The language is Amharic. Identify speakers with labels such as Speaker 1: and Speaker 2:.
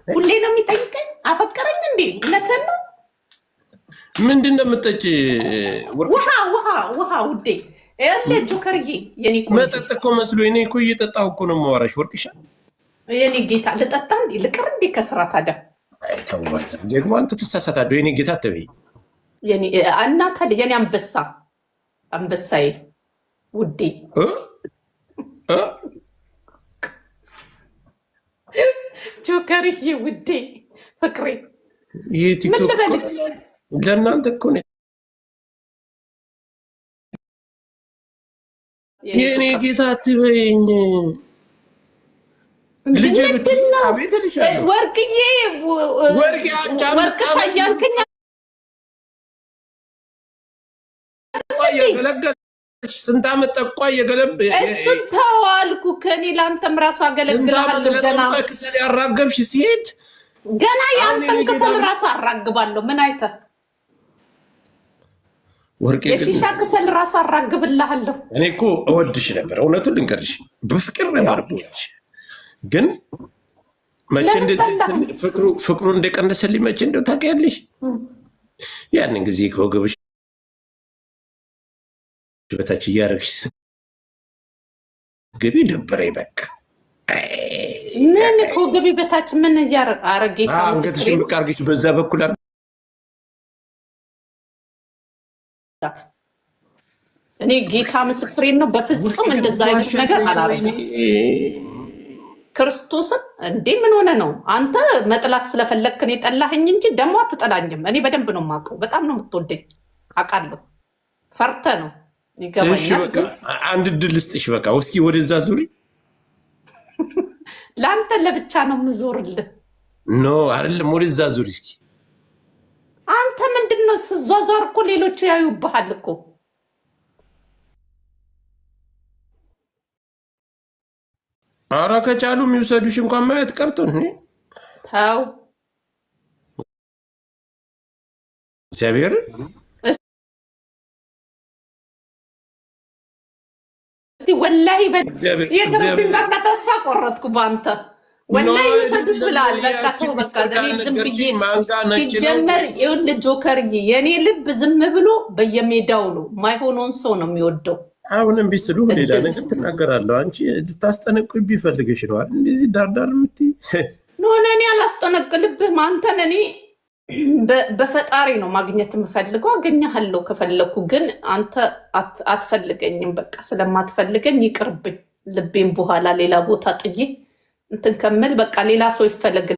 Speaker 1: ሁሌ ነው የሚጠይቀኝ። አፈቀረኝ እንዴ? እውነትህን ነው።
Speaker 2: ምንድን ነው የምጠጪ?
Speaker 1: ውሃ ውሃ ውሃ ውዴ። ይኸውልህ ጆከርዬ፣ የኔ ቆንጆ
Speaker 2: መጠጥ እኮ መስሎ እኔ እኮ እየጠጣሁ እኮ ነው የማወራሽ። ወርቅሻ
Speaker 1: የኔ ጌታ፣ ልጠጣ እንዴ? ልቅር እንዴ ከስራ ታዲያ?
Speaker 2: ተው ደግሞ አንተ ትሳሳታለህ። የኔ ጌታ አትበይ።
Speaker 1: እና ታዲያ የኔ አንበሳ፣ አንበሳዬ ውዴ፣ ጆከርዬ ውዴ ፍቅሬ፣
Speaker 2: ይህ ቲክቶክ ለእናንተ እኮ ነው። የኔ ጌታ አትበይኝ።
Speaker 1: ምንድን ነው ወርቅዬ፣ ወርቅሻ እያልከኝ
Speaker 2: ስንት ዓመት ጠቋ እየገለብ
Speaker 1: እሱን ተው አልኩህ። ከእኔ ለአንተም ራሱ አገለግልሃለሁ። ገና
Speaker 2: ክሰል ያራገብሽ ሴት
Speaker 1: ገና የአንተን ክሰል ራሱ አራግባለሁ። ምን አይተህ የሺሻ ክሰል ራሱ አራግብልሃለሁ።
Speaker 2: እኔ እኮ እወድሽ ነበር፣ እውነቱን ልንገርሽ፣ በፍቅር ነበር እወድሽ። ግን መቼ ፍቅሩ እንደቀነሰልኝ መቼ እንደው ታውቂያለሽ? ያንን ጊዜ ከወገብሽ በታች እያደረግሽ ስትገቢ ደበረኝ። በቃ
Speaker 1: ምን ከወገቤ በታች ምን እያረጌ
Speaker 2: አንገትሽን ብቅ አድርገሽ በዛ በኩል
Speaker 1: እኔ ጌታ ምስክሬን ነው። በፍጹም እንደዛ አይነት ነገር አላረግም። ክርስቶስን እንዴ ምን ሆነ ነው አንተ? መጥላት ስለፈለግክ እኔ ጠላኸኝ እንጂ ደግሞ አትጠላኝም። እኔ በደንብ ነው የማውቀው። በጣም ነው የምትወደኝ አውቃለሁ። ፈርተህ ነው ይገባኛል።
Speaker 2: አንድ እድል ልስጥሽ። በቃ እስኪ ወደዛ ዙሪ።
Speaker 1: ለአንተ ለብቻ ነው የምዞርልህ።
Speaker 2: No አይደለም፣ ወደዛ ዙሪ እስኪ።
Speaker 1: አንተ ምንድን ነው ስዟዟር እኮ ሌሎቹ ያዩብሃል እኮ።
Speaker 2: ኧረ ከቻሉ የሚውሰዱሽ እንኳን ማየት ቀርቶ
Speaker 1: ተው
Speaker 2: እግዚአብሔር
Speaker 1: እስቲ ወላሂ ይቅርብኝ፣ በቃ ተስፋ ቆረጥኩ በአንተ። ወላሂ ይውሰዱሽ ብለሃል። በቃ ተው በቃ። እኔ ዝም ብዬ ሲጀመር ይኸውልህ ጆከርዬ፣ የእኔ ልብ ዝም ብሎ በየሜዳው ነው። ማይሆነውን ሰው ነው የሚወደው።
Speaker 2: አሁንም ቢስሉ ሌላ ነገር ትናገራለሁ። አንቺ ልታስጠነቅቂ ቢፈልግሽ ነው አይደል? እንደዚህ ዳርዳር የምትይ።
Speaker 1: No፣ እኔ አላስጠነቅልብህም አንተን። እኔ በፈጣሪ ነው ማግኘት የምፈልገው፣ አገኘሃለሁ ከፈለኩ። ግን አንተ አትፈልገኝም። በቃ ስለማትፈልገኝ ይቅርብኝ። ልቤን በኋላ ሌላ ቦታ ጥዬ እንትን ከምል በቃ ሌላ ሰው ይፈለግልኝ።